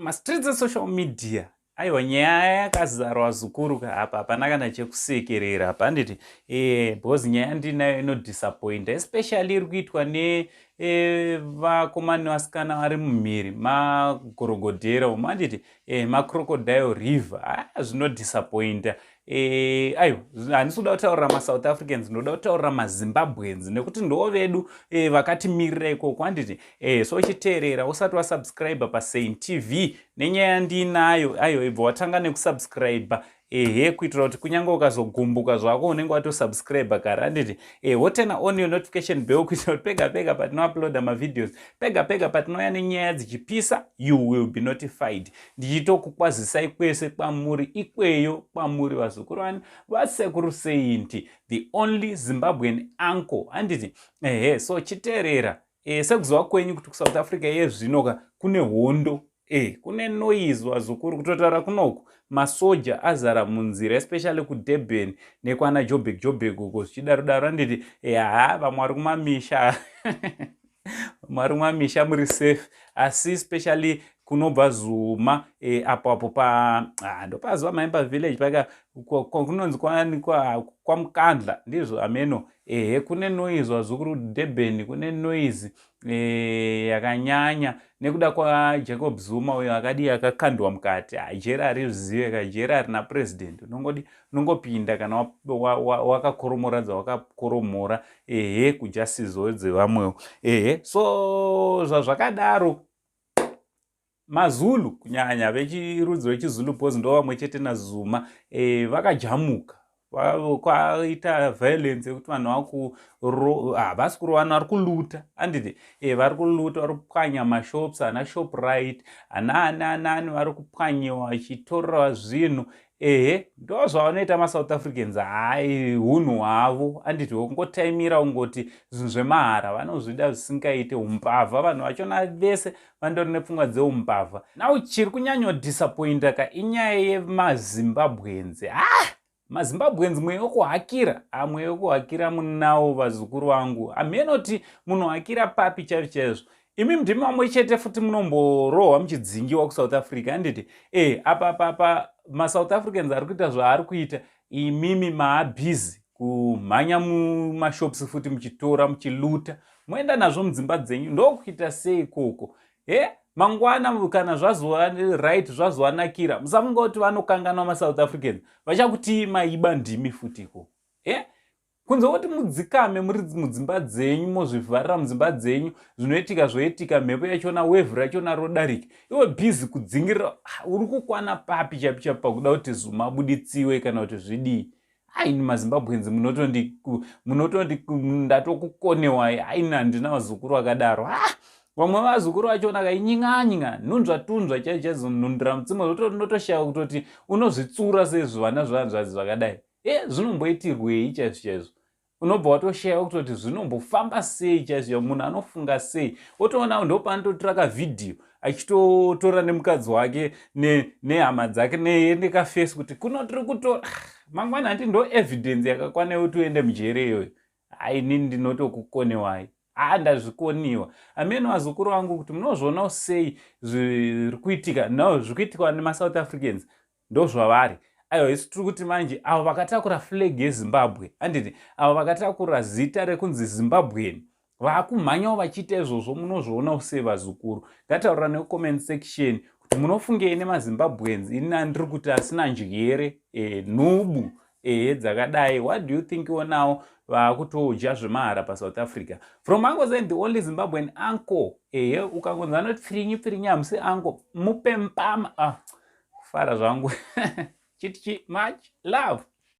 Mastreets esocial media, aiwa, nyaya yakazara, vazukuru. Apa hapana kana chekusekerera apa, handiti? Because nyaya ndinayo inodisappointa, especially iri kuitwa nevakomana nevasikana vari mumhiri magorogodhera umo, handiti? Macrocodile River. Zvinodisappointa. Aiwa, handisi kuda kutaurira maSouth Africans, ndoda kutaurira maZimbabweans, nekuti ndo vedu vakatimirira ikoko, handiti? So chiteerera, usati wasubscribe paSaint TV nenyaya ndinayo, aiwa, ibva watanga nekusubscribe, ehe, kuitira kuti kunyange ukazogumbuka zvako unenge watosubscribe kare, handiti? Woturn on your notification bell kuitira kuti pega pega patinouploada mavideos, pega pega patinouya nenyaya dzichipisa, you will be notified. Ndichitokukwazisai kwese kwamuri ikweyo, kwamuri vazukuru vani vaSekuru Saint, the only Zimbabwean uncle, handiti? Ehe, so chiteerera. Sekuziva kwenyu kuti kuSouth Africa yezvinoka kune hondo, kune noise, vazukuru. Kutotaura kunoku masoja azara munzira, especially kuDurban nekwana Joburg, Joburg uko zvichidaro daro, handiti? Ha, vamwe vari kumamisha, vamwe vari kumamisha muri safe, asi especially kunobva Zuma, apo apo pa ndopazuva Maimba village paka kunonzi kwaMukandla, ndizvo ameno. Ehe, kune noise, vazukuru. Durban kune noise yakanyanya nekuda kwaJacob Zuma uyo akadii akakandwa mukati. Jeri harizvizive ka, jeri harina president. Unongodi unongopinda kana wakakoromora dzawakakoromora, ehe, kujustice dzevamwewo. Ehe, so zvazvakadaro, maZulu, kunyanya vechirudzi rwechiZulu, because ndo vamwe chete naZuma, vakajamuka. Kwaita violence yekuti vanhu havasi kurovana, vari kuluta, handiti? Vari kuluta, vari kupwanya mashops ana Shoprite, ana ani anani, vari kupwanyiwa vachitorerwa zvinhu. Ehe, ndo zvavanoita maSouth Africans. Hai, unhu hwavo, handiti? Wekungotaimira kungoti zvinhu zvemahara vanozvida zvisingaite. Umbavha, vanhu vachona vese vandori nepfungwa dzeumbavha. Now chiri kunyanyodisappointa ka inyaya yemaZimbabweans. Ah, maZimbabweans, mweya wekuhakira, mweya wekuhakira munawo, vazukuru vangu. Hamhenoti munohakira papi chaizvo chaizvo. Imi ndimi vamwe chete futi munomborohwa muchidzingiwa kuSouth Africa, handiti? Apa apa apa maSouth Africans ari kuita zvaari kuita, imimi maabhizi kumhanya mumashops futi muchitora, muchiluta, moenda nazvo mudzimba dzenyu. Ndokuita sei ikoko? He, mangwana kana zvazova right, zvazovanakira, musafunga kuti vanokanganwa maSouth Africans. Vachakutii maiba ndimi futi ikoko. He, kunze kuti mudzikame muri mudzimba dzenyu, mozvivharira mudzimba dzenyu, zvinoitika zvoitika, mhepo yachona, wave rachona rodarika. Iwe bhizi kudzingirira, uri kukwana papi chapi chapi pakuda kuti Zuma abuditsiwe kana kuti zvidii? Aini maZimbabweans, munotondi ndatokukonewai. Aini handina vazukuru akadaro. Ah, vamwe vazukuru vachona kainying'anyinga, nhunzva tunzva chaicho chaizonhundira mutsimo, unotoshaya kutoti unozvitsura sezvivana zvehanzvadzi zvakadai. Zvinomboitirwei chaizvo chaizvo? Unobva watoshaya kutoti zvinombofamba sei chaizvo, munhu anofunga sei. Wotoona ndopanototora kavhidhiyo achitotora nemukadzi wake nehama dzake nekaface kuti kuno tiri kutora mangwana, handi? Ndo evidence yakakwana yekuti uende mujere iyoyo. Ainini ndinotokukonewai. Ha, ndazvikoniwa. Amene vazukuru vangu, kuti munozvionawo sei zviri kuitika? No, zviri kuitikwa nemaSouth Africans ndo zvavari. Aiwa, isu tiri kuti manje avo vakatakura flag yeZimbabwe, handiti? Avo vakatakura zita rekunzi Zimbabwean, vaakumhanyawo vachiita izvozvo, munozvionawo sei, vazukuru? Ngataurira necomment section kuti munofungei nemaZimbabweans. Ini ndiri kuti asina njere, nhubu, ehe, dzakadai. What do you think onawo vaakutodya zvemahara paSouth Africa? From Uncle Saint, the only Zimbabwean uncle. Ehe, ukangonzi anoti pfirinyi pfirinyi, hamusi uncle, mupe mpama. Ah, kufara zvangu. Chiti chi much love.